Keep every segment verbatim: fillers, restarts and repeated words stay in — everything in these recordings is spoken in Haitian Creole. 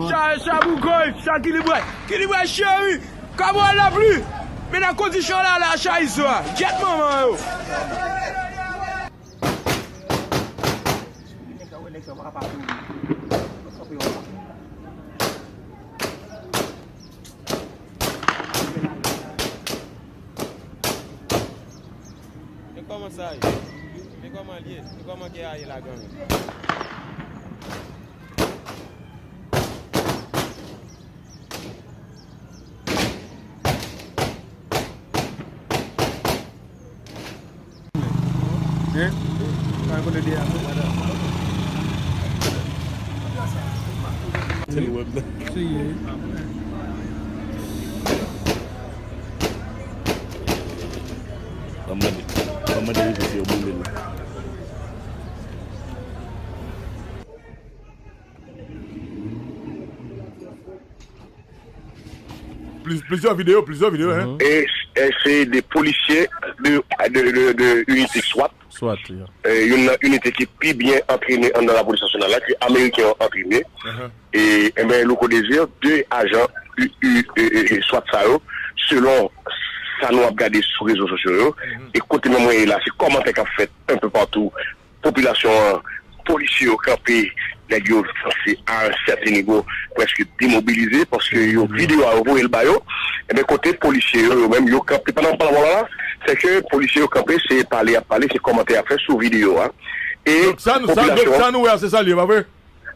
Cha, cha bougay, cha kilibway, kilibway cheri, kabwal lapli. Men nan kondisyon la, la, cha izo a. Gyèt manman yo. Men kòman sa ye? Men kòman l ye? Men kòman ke a ye la, granmè? Ban m mande, ban m mande reflechi yo boule l. Plis-, plizyè videyo, plizyè videyo, hein. E, e se de polisye de, de, de, de inite swat. Swat, yeah. E, youn nan inite ki pi byen antrene anndan lapolis nasyonal la, ke ameriken yo antrene. E, enben, Louko Désir, de ajan U, U, e, e, e, swat sa yo, selon sa nou ap gade sou rezo sosyo yo, e kote menm mwen ye la, se kòmantè k ap fèt un peu partout, popilasyon an, polisye yo kanpe, nèg yo sanse à un certain niveau prèske demobilize, paske yo videyo a yo voye l ba yo. Enben, kote polisye yo, yo menm, yo kanpe pandan m ap pale avè w la, se ke polisye yo kanpe, se pale y ap pale, se kòmantè y ap fè sou videyo a. E donk, sa nou, sa, donk, popilasyon an, sa nou wè a, se sa l ye, pa vre?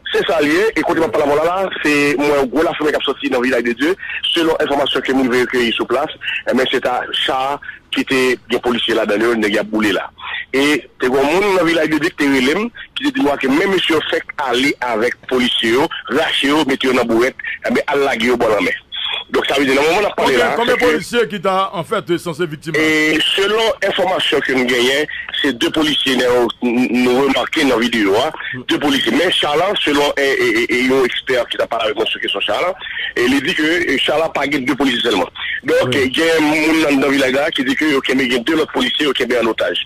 Se sa l ye, e kote m ap pale avè w la, la, se m wè yon gwo lafime k ap soti nan Vilaj de Dye. Selon enfòmasyon ke m rive rekeyi sou plas, enben, se ta cha ki te gen polisye ladan l yo, nèg y ap boule la. E te gen yon moun nan Vilaj de Dye ki te rele m, ki te di m ke men mesye yo fèk ale avèk polisye yo, rache yo, mete yo nan bourèt, enben, al lage yo bò lanmè. Donk, sa vle di, nan moman n ap pale la, se ke... Konbyen, konbyen polisye ki ta, an fèt, sanse viktim la? E selon enfòmasyon ke n genyen, se de polisye n, n, nou remake nan videyo a, de polisye. Men cha la, selon, e, e, e, e, yon ekspè ki t ap pale avèk mwen sou kesyon cha la, e li di ke, e, cha la pa gen de polisye sèlman. Donk, e, gen moun anndan vilaj la ki di ke yo kenbe, gen de lòt polisye yo kenbe an otaj.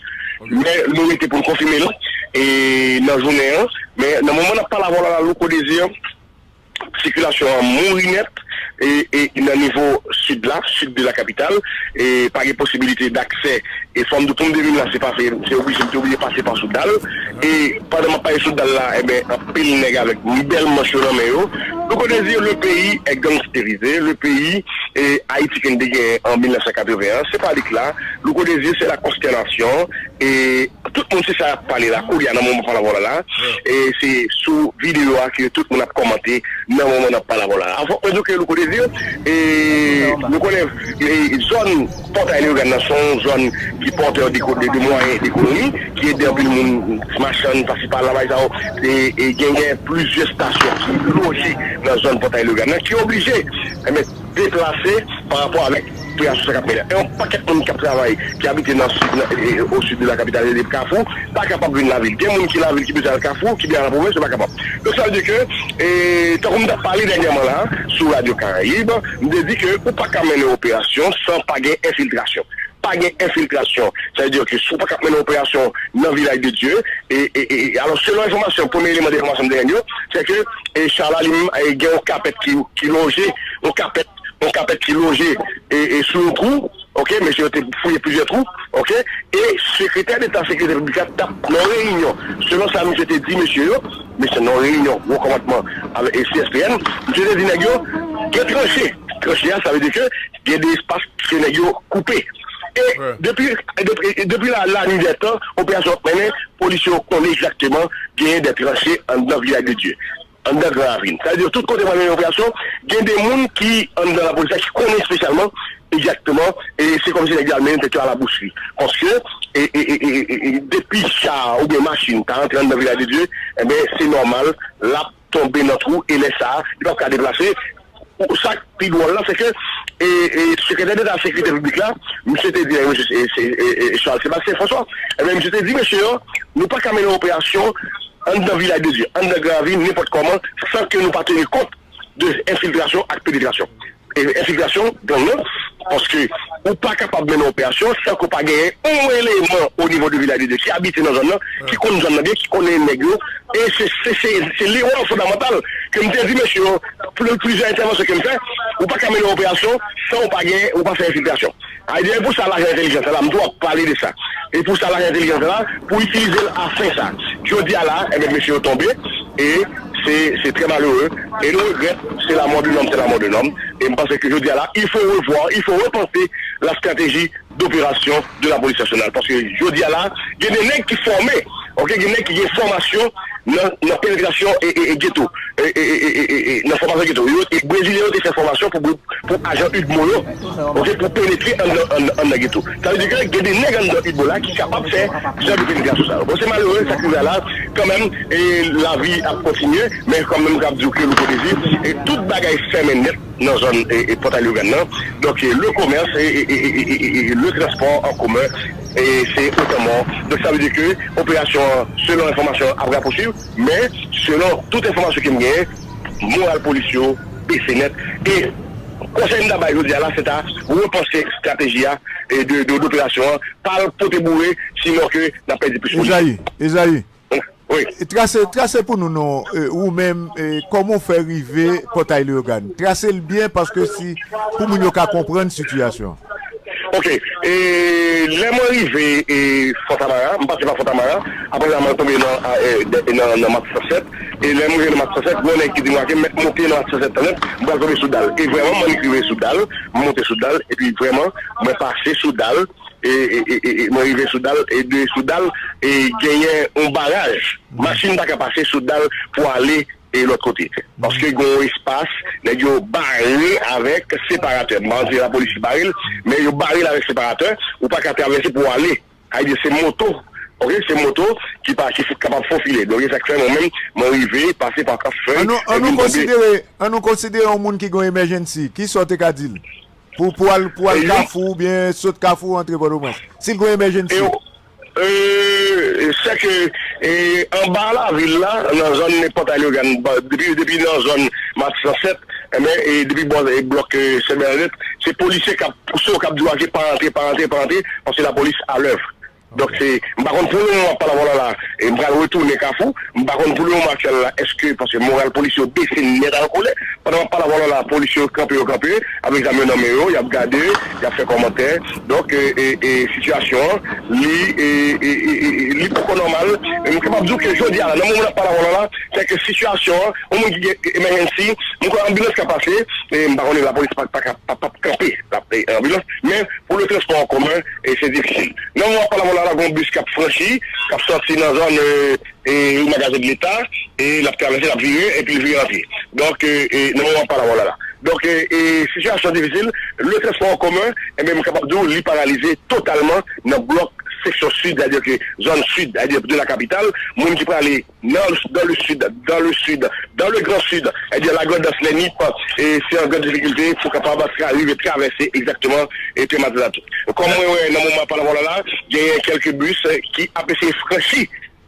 Men nou rete pou n konfime l, e, nan jounen an. Men nan moman n ap pale avè w la, la, Louko Désir, sikilasyon an mouri nèt, e, e nan nivo sid la, sid de la kapital, e pa gen posibilite daksè. E fò m di w, pou m devin la, se pase, se oblije, m te oblije pase pa sou dal. E pandan m ap pase sou dal la, enben, anpil nèg avèk bèl manch yo nan men yo. Louko Désir, le pays est gangstérisé, le pays, e Ayiti ke n te genyen an mil nèf san katreven an, se pa li k la. Louko Désir, se la konstènasyon, e tout moun se sa y ap pale la, koulye a nan moman pale avè w la, la, e se sou videyo a ke tout moun ap kòmante nan moman n ap pale avè w la. Fòk mwen di w ke Louko Désir, e nou konnen, e zòn Pòtay Leyogàn nan se yon zòn ki pòtè de, de, de mwayen dekonomi, ki ede anpil moun machann pase pa la, bagay sa yo, e, e genyen plizyè estasyon ki loje nan zòn Pòtay Leyogàn nan, ki oblije, enben, deplase pa rapò avèk operasyon sa k ap mennen. E yon pakèt moun k ap travay, ki abite nan sid, nan, e, e, o sid de la kapital, e Kafou, pa kapab vin lavil. Gen moun ki lavil, ki bezwen al Kafou, ki bezwen al pwovens, yo pa kapab. Donk, sa vle di ke, e, tankou m t ap pale dènyèman la, sou Radyo Karayib, m te di ke ou pa ka mennen operasyon san pa gen enfiltrasyon. Pa gen enfiltrasyon. Sa vle di ke si w pa ka mennen operasyon nan Vilaj de Dye, e, e, e, alò, selon enfòmasyon, premye eleman de enfòmasyon m te jwenn yo, se ke, e, cha la li menm, e, gen yon kapèt ki, ki lonje, yon kapèt, yon kapèt ki lonje, e, e, sou yon twou, oke, mesye yo te fouye plizyè twou, oke, e sekretè deta sekirite piblik la t ap nan reyinyon. Selon sa misye te di mesye yo, misye nan reyinyon, wo kòmandman avèk, e, C S P N, misye te di nèg yo, gen tranche. Tranche a, sa vle di ke gen de espas ke nèg yo koupe. E depi, depi, depi la, la nuit des temps, operasyon ap mennen, polisye yo konnen egzakteman genyen de tranche anndan Vilaj de Dye, anndan Gran Ravin. Sa vle di, tout kote w ap mennen operasyon, gen de moun ki anndan lapolis la ki konnen espesyalman, egzakteman, e se kòmsi nèg yo al mennen tèt yo alabousi. Paske, e, e, depi cha oubyen machin ta rantre anndan Vilaj de Dye, enben, se nòmal, l ap tonbe nan twou, e lè sa a, li p ap ka deplase. Ou, sa k pi dwòl la, se ke, e, e, sekretè deta sekirite piblik la, misye te di, e, misye, e, se, e, e, Charles Sébastien François, ebyen, misye te di mesye yo, nou pa ka mennen operasyon anndan Vilaj de Dye, anndan Gran Ravin, nenpòt kòman, san ke nou pa teni kont de enfiltrasyon ak penetrasyon. E, enfiltrasyon, gang nan, paske ou pa kapab mennen operasyon san ke w pa genyen yon eleman o nivo de Vilaj de Dye ki abite nan zòn nan, ki konn zòn nan byen, ki konnen nèg yo, e se, se, se, se li wòl fondamantal ke m te di mesye yo, pli- plizyè entèvansyon ke m fè, ou pa ka mennen yon operasyon san ou pa gen, ou pa fè enfiltrasyon. A, e pou sa lajan entèlijans la, m tou ap pale de sa. E pou sa lajan entèlijans la, pou itilize l a fen sa. Jodi a la, enben, mesye yo tonbe, e se, se trè malere. E nou regrèt, c'est la mort d'un homme, c'est la mort d'un homme. E m panse ke jodi a la, il faut revoir, il faut repenser la stratégie d'opération de la police nationale. Paske jodi a la, gen de nèg ki fòme, ok, gen nèg ki gen fòmasyon nan, nan penetrasyon e, e, e geto, e, e, e, e, e, nan fòmasyon geto. Yo, e Brezilyen yo te fè fòmasyon pou, pou ajan UDMO yo, ok, pou penetre anndan, anndan, anndan geto. Sa vle di ke gen de nèg anndan UDMO la ki kapab fè jan de penetrasyon sa yo. Bon, se malere, sa k rive a la, kanmenm, e lavi ap kontinye, men kanmenm, m ap di w ke Louko Désir, e tout bagay fèmen nèt nan zòn e, e Pòtay Leyogàn nan. Donk, e, le commerce e, e, e, e, e, e, e le transport en commun, e se otan mò. Donk, sa vle di ke operasyon an, selon enfòmasyon, ap rapousuiv, men selon tout enfòmasyon ke m genyen, moral polis yo bese nèt. E konsèy m ta bay jodi a la, se ta repanse estrateji a e de, de, de operasyon an, pa al pote boure, sinon ke n ap pèdi plis moun. Ezayi, Ezayi, Wi. Trase, trase pou nou non, e, ou menm, e, kòman w fè rive Pòtay Leyogàn. Trase l byen paske si, pou moun yo ka konprann sitiyasyon an. Ok. E, lè mwen rive e, Fontamara, m pase pa Fontamara, apre sa mwen tonbe nan, a, e, de- nan, nan Matisan sèt, e lè m rive nan Matisan sèt, gon nèg ki di mwen ke mèt monte nan Matisan sèt tannèt, m pral tonbe sou dal. E vrèman, mwen rive sou dal, m monte sou dal, epi vrèman, mwen pase sou dal, e, e, e, e, e mwen rive sou dal, e de sou dal, e genyen yon baraj. Machin pa ka pase sou dal pou ale e lòt kote. Paske gen yon espas, nèg yo bare avèk separatè. M pa di lapolis ki bare l, men yo bare l avèk separatè, ou pa ka travèse pou ale. Sa vle di se moto, ok, se moto ki pa ki kapab fofile. Donk, e sa k fè mwen menm, mwen rive, pase pa Kafou, An nou, an nou konsidere, an nou konsidere yon moun ki gen yon emergency, kisa w te ka di l? Pou, pou al, pou al Kafou oubyen sot Kafou antre Pòtoprens. Si l gen yon emergency. E, se ke e, anba lavil la, nan zòn Pòtay Leyogàn, depi, depi nan zòn Matisan sèt, enben, e, depi bò e, blòk e, Sent Bènadèt, se polisye k ap pouse yo, k ap di w pa antre, pa antre, pa antre, paske lapolis alèv. Donk, se, m pa konn pou le moman m ap pale avè w la, la, e m pral retounen Kafou, m pa konn pou le moman aktyèl la, èske, paske moral polisye yo bese nèt al kolè, pandan m ap pale avè w la, la, polisye yo kanpe, yo kanpe, avèk zam yo nan men yo, y ap gade, y ap fè kòmantè. Donk, e, e, e, sitiyasyon an, li, e, e, e, e, li poko nòmal. E m kapab di w ke jodi a la, nan moman n ap pale avè w la, la, se ke sitiyasyon an, yon moun ki gen emergency, m kwè anbilans ka pase, e m pa konnen lapolis pa, pa, pa, p ap kanpe, la, e, anbilans, men pou le transpò an komen, e se difisil. Nan moman n ap pale avè w la, la, gen yon bis k ap franchi, k ap sòti nan zòn, e, e, rue Magasin de l'État, e l ap travèse, l ap vire, epi l vire antre. Donk, e, e, nan moman n ap pale avè w la, la. Donk, e, e, sitiyasyon difisil, le transpò an komen, enben, m kapab di w, li paralize totalman nan blòk seksyon sid, sètadi ke zòn sid, sètadi de la kapital, moun ki prale nan, dans le sud, dans le sud, dans le grand sud, sètadi la Grandans, Lè Nip, e se an gran difikilte pou kapab tra, rive travèse egzakteman e tè Matisan tou. Kòm mwen wè nan moman n ap pale avè w la, la, genyen kèlke bis, e, ki ap eseye franchi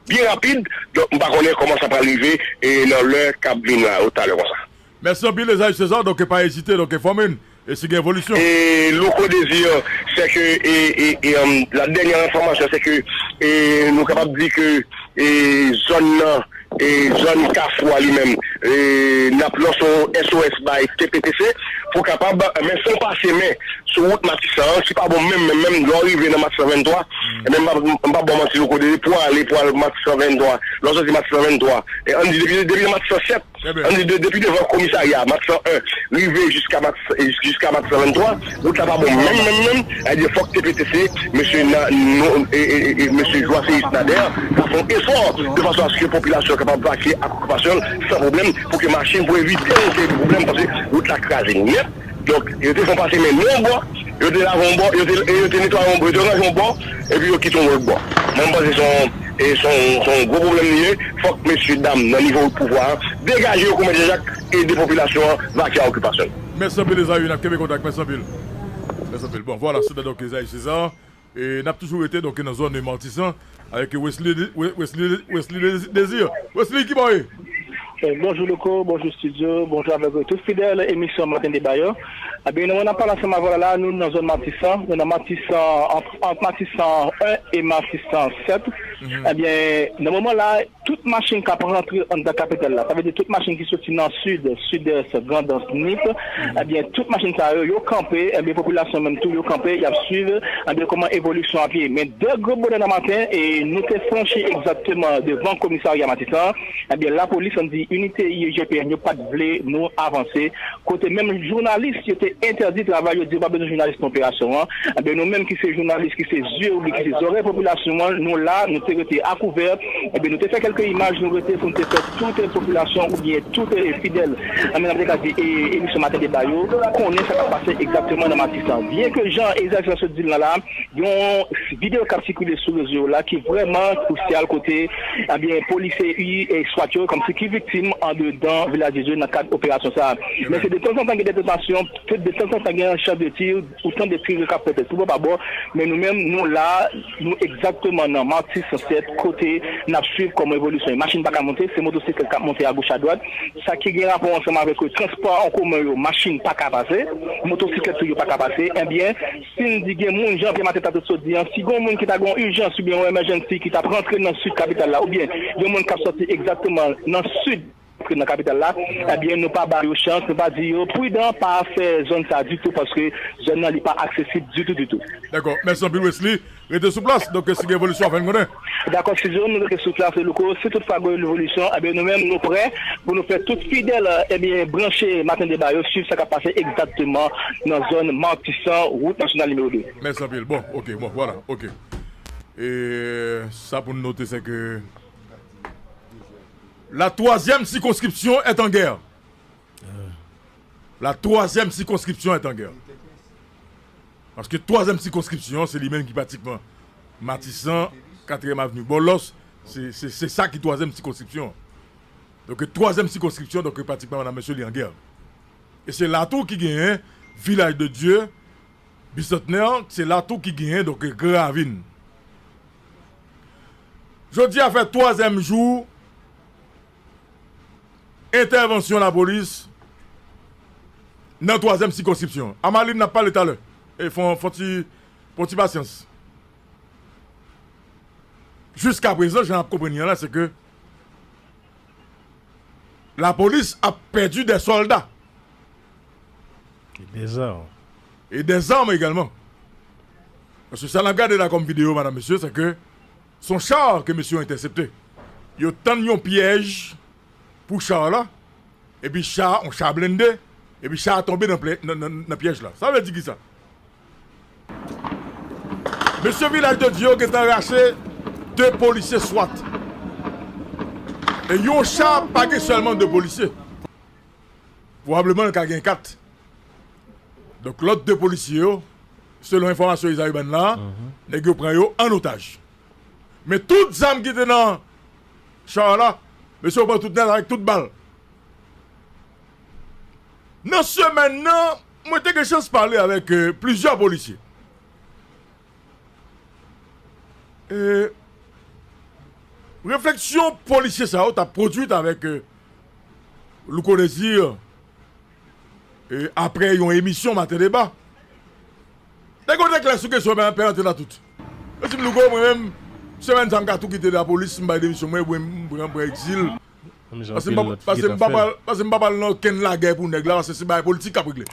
byen rapid. Donk, m pa konnen kòman sa pral rive e nan lè k ap vin la, ou talè konsa. Mèsi anpil, Esayi Cesar. Donk, pa ezite, donk, enfòme n e si gen evolisyon. E Louko Désir, se ke, e, e, e, um, la dènyè enfòmasyon, se ke, e, nou kapab di ke, e, zòn nan, e, zòn Kafou a li menm, e, n ap lanse yon S O S bay T P T C pou kapab, men, fè yon pase men sou wout Matisan an, ki pa bon menm, menm, menm, lè w rive nan Matisan venntwa, e menm, m pa, m pa ba w manti, Louko Désir, pou ale, pou al Matisan venntwa, lè w soti Matisan venntwa, e ann di depi, depi nan Matisan sèt, ann di de, depi devan komisarya Matisan en, rive jiska Matisan, jiska Matisan venntwa, wout la pa bon menm, menm, menm, sètadi fòk T P T C, mesye, mesye Joaseyis Nader, ka fè yon efò de fason aske popilasyon kapab vake ak okipasyon l san pwoblèm, pou ke machin, pou evite yon seri de pwoblèm, paske wout la kraze nèt. Donk, yo te fè yon pase men nan yon bò, yo te lave yon bò, yo te, yo te netwaye yon bò, yo te ranje yon bò, epi yo kite yon lòt bò. Mwen, m panse se yon, e se yon, se yon gwo pwoblèm li ye. Fòk mesye dam nan nivo pouvwa a degaje yo kou Mèt Jan Jak, ede popilasyon an vake a okipasyon l. Mèsi anpil, Ezayi, n ap kenbe kontak. Mèsi anpil. Mèsi anpil. Bon, vwala, se te donk Ezayi Cesar. E n ap toujou rete donk nan zòn Matisan avèk Wesley, Wesley, Wesley Désir. Wesley, ki bò w ye? Bonjou Louko, bonjou estidyo, bonjou avèk tout fidèl emisyon Maten Deba yo. Ebyen, nou menm n ap pale ansanm avè w la, nou nan zòn Matisan, nou nan Matisan, ant, ant Matisan en e Matisan sèt. Ebyen, nan moman la, tout machin k ap rantre anndan kapital la, sa vle di tout machin ki soti nan sid, sidès, grandans, nip, ebyen, tout machin sa yo, yo kanpe, ebyen, popilasyon menm tou, yo kanpe, y ap swiv, ebyen, kòman evolisyon ap ye. Men dè gwo bonè nan maten, e nou te franchi egzakteman devan komisarya Matisan, ebyen, lapolis, ann di, inite I G P N yo pa t vle nou avanse, kote menm jounalis yo te entèdi travay yo, di yo pa bezwen jounalis nan operasyon an. Ebyen, nou menm ki se jounalis, ki se zye oubyen ki se zòrèy popilasyon an, nou la, nou te rete akouvè. Ebyen, nou te fè kèlke imaj, nou rete pou nou te fè tout popilasyon oubyen tout fidèl, ann di, n ap te ka di, e, emisyon Maten Deba yo, konnen sa k ap pase egzakteman nan Matisan. Byen ke jan Ezra Jean sot di l la, la, yon videyo k ap sikile sou rezo yo la ki vrèman krisyal kote, ebyen, polisye I, e, swat yo kòmsi ki viktim andedan Vilaj de Dye nan kad operasyon sa a. Men se de tanzantan gen de tantasyon, de tanzantan gen yon chans de ti, ou tande ti ri k ap fèt sou bò pa bò, men nou menm, nou la, nou egzakteman nan Matisan sèt, kote n ap swiv kòman evolisyon. Machin pa ka monte, se motosiklèt k ap monte agoch adwat. Sa ki gen rapò ansanm avèk transpò an komen yo, machin pa ka pase, motosiklèt tou yo pa ka pase. Ebyen, si n di gen moun, jan Pye Maten ta sot di an, si gen yon moun ki ta gen yon ijans oubyen yon emèjènsi ki t ap rantre nan sid kapital la, oubyen gen moun k ap sòti egzakteman nan sid, rantre nan kapital la, ebyen, nou pa ba yo chans, nou pa di yo pridan, pa fè zòn sa ditou, paske zòn nan, li pa aksesib ditou, ditou. Dakò. Mèsi anpil, Wesley. Rete sou plas. Donk, si gen evolisyon, fè n konnen. Dakò, Sizo, nou rete sou plas, Louko. Si toutfwa gen evolisyon, ebyen, nou menm, nou prè pou nou fè tout fidèl, ebyen, branche Maten Deba yo, swiv sa k ap pase egzakteman nan zòn Matisan, wout nasyonal nimewo de. Mèsi anpil. Bon, ok, bon, vwala, ok. E sa pou n note, se ke la troisième circonscription est en guerre. La troisième circonscription est en guerre. Paske twazyèm sikonskripsyon an, se li menm ki pratikman Matisan, Katriyèm Avni, Bòlòs, se, se, se sa ki twazyèm sikonskripsyon an. Donk, twazyèm sikonskripsyon, donk, pratikman, madanm, mesye, li an gè. E se la tou ki genyen Vilaj de Dye, Bisantnè, se la tou ki genyen, donk, Gran Ravin. Jodi a fè twazyèm jou entèvansyon lapolis nan twazyèm sikonskripsyon. Amalin, n ap pale talè. E fon, fon ti, fon ti pasyans. Jiskaprezan, jan n ap konprann li an la, se ke lapolis ap pèdi de sòlda. E de zam. E de zam egalman. Paske sa n ap gade la kòm videyo, madanm, mesye, se ke se yon cha ke mesye yo entèsepte. Yo tann yon pyèj pou cha la, epi cha, yon cha blende, epi cha a tonbe nan, nan, nan, nan pyèj la. Sa vle di kisa? Mesye Vilaj de Dye yo gentan rache de polisye swat. E yon cha pa gen sèlman de polisye. Pwobableman, l ka gen kat. Donk, lòt de polisye yo, selon enfòmasyon Izayi ban la, nèg yo pran yo an otaj. Men tout zam ki te nan cha la, mesye yo pran tout nèt avèk tout bal. Nan semèn nan, mwen te gen chans pale avèk, euh, plizyè polisye. E refleksyon polisye sa yo t ap pwodui avèk, euh, Louko Désir, e apre yon emisyon Maten Deba. Nèg yo te klè sou kesyon, men pè antre nan tout. Yo di m, Louko, mwen menm, semèn sa m ka tou kite lapolis, m bay demisyon mwen, mwen, m pran, m pran egzil. Paske m pa, paske m pa pral, paske m pa pral nan okenn lagè pou nèg la, paske se bagay politik k ap regle.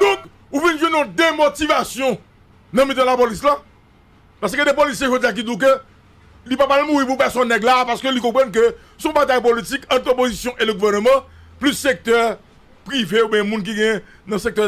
Donk, ou vin jwenn yon demotivasyon nan mitan lapolis la. Paske gen de polisye jodi a ki di w ke li pa pral mouri pou pèsonn nèg la, paske li konprann ke se yon batay politik ant opozisyon e le gouvènman, plis sektè prive oubyen moun ki gen nan sektè